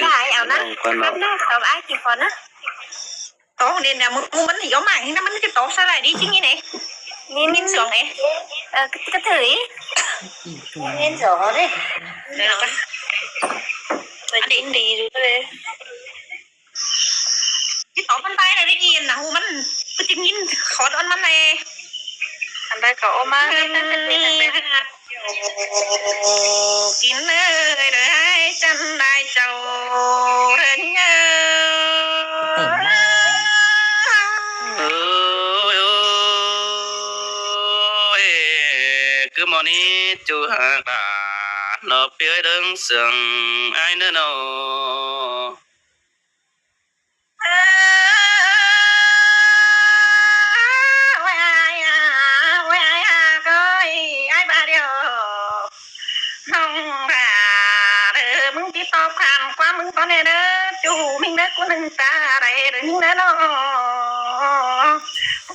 ຫຼາຍເອົານະ ຄຳນະ ຕອບອ້າຍຊິຂໍນະ ຕອບເດັ່ນນະ ມື້ມັນຊິເອົາມານີ້ນະ ມັນຄືຕອບສະຫຼາຍດີຈິງນີ້ເດ້ ມີມິນສອງເອ ເອີ ກະເທີຍ ມີມິນສອງເອົາເດ້ ອັນນີ້ດີຢູ່ເດ້. ຕິດຕໍ່ມັນໄປໄດ້ອີ່ນະ ຫູມັນຄືຈິງຍິນຂໍດອນມັນແດ່ ອັນໃດກໍອອກມາ ກິນເອີຍເດີ ໃຫ້ຈັນໄດ້ເຈົ້າເດີ ເອີຍ ເອີຍ ຄືໝໍນີ້ຈູຫາກາ ນອກເປີເດີງເຊິ່ງອ້າຍເນີນອ. ໂອ້ຍ ອ້າຍອາ ໂອ້ຍ ອ້າຍອາ ໂອ້ຍ ອ້າຍບາດຽວ ນ້ອງບາດເດີ ມຶງຕິດຕໍ່ຄວາມ ຄວາມມຶງກ່ອນແດ່ເດີ ຈູມິງເດີ ກູໜຶ່ງຕາໄດ້ເດີ ມິງເດີນ້ອງ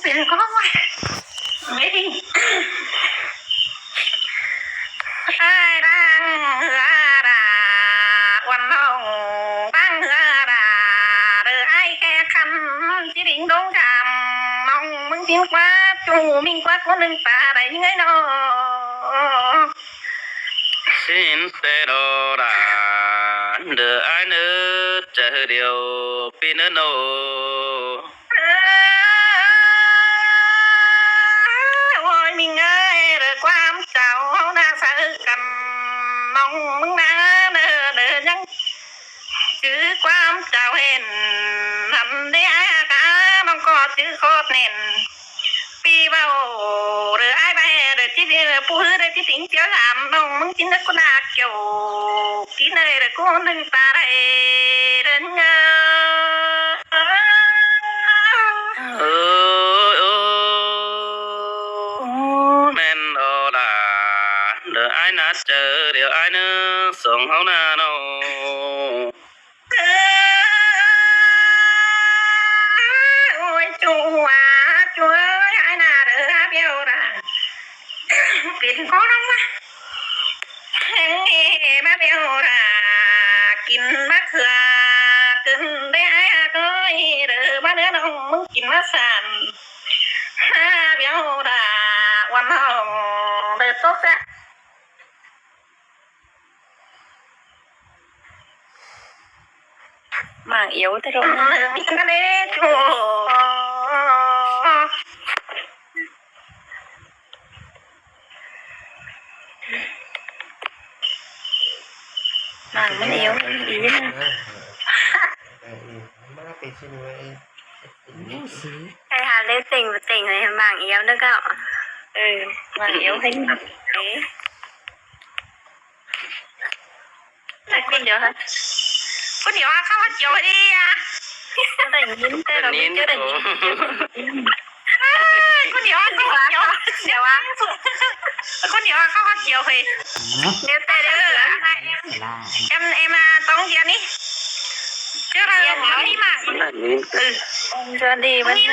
ເປັນຂອງ ອ້າຍບາງເຮືອດາ ອວນນ້ອງບາງເຮືອດາ ເດີອ້າຍແຂກຄຳ ຊິດິງດົງຄຳ ນ້ອງມຶງຊິນກວ່າ ຈູມິງກວ່າ ຄົນໜຶ່ງປາໄດ້ເງີຍນ້ອງ ຊິນແຕ່ດອດາ ເດີອ້າຍເນີ ໃຈດຽວປີເນີໂນ. ໂອ້ຍ ມິງເອີຍ ເດີຄວາມເຈົ້າເຮົານາໃສ່ກັນ ນ້ອງມຶງນາເດີ ເດີຍັງຈື່ຄວາມເຈົ້າເຫັນ ນັ້ນເດອ້າຍກາ ນ້ອງກໍຈື່ໂຄດເນັ້ນ ປີເວົ້າເດີອ້າຍແບເດີ ຈິດເດີ ປູຮືເດີ ຈິດຕິງຈຽວຖາມ ນ້ອງມຶງຈິນເດີ ກູນາກຽວ ກິນເອີຍເດີ ກູໜຶ່ງຕາໄດ້ເດີ ເອີຍ ເອີຍ ໂອ້ ແມ່ນດອລາເດີອ້າຍນາ ເຈີດຽວອ້າຍເນີ ສອງເຮົານານ້ອງ. ເອີ ໂອ້ຍ ຈູວ່າ ຈູເອີຍ ອ້າຍໜ້າເດີ ບຽວລະ ເປັນພໍ່ນ້ອງມາ ແຮງເອ ມາບຽວລະ ກິນມະເຂືອ ກຶນໄດ້ອ້າຍເອີຍເດີ ມາເດີນ້ອງ ມຶງກິນມາສານ ຫາບຽວລະ ວັນເຮົາເດີ ຕົກແຊະ. ໝາກອຽວແຕ່ລົງ ໝາກມັນອຽວອີ່ຫຼີນະ ມາໄປຊິມເລີຍ. ໃຫ້ຫາເລກເຕັງບໍ່ເຕັງໃຫ້ໝາກອຽວເດີເຈົ້າ. ເອີ ໝາກອຽວໃຫ້ເດ້. ແຕ່ຄົນດຽວ ຄົນດຽວຫາເຂົ້າຫາຈຽວເດ້ອະ. ໄດ້ຍິນແຕ່ລາວມີແຕ່ໄດ້ຍິນ ຄົນດຽວຫາເຂົ້າຫາຈຽວ ດຽວວ່າ ຄົນດຽວຫາເຂົ້າຫາຈຽວເຮີ້ຍ. ແລ້ວແຕ່ເດີ ເອັມ ເອັມ ອາ ຕ້ອງເດຍວນີ້ ເຈົ້າລາວມີມາ ເອີ ເຈົ້າດີ ມັນຍັງ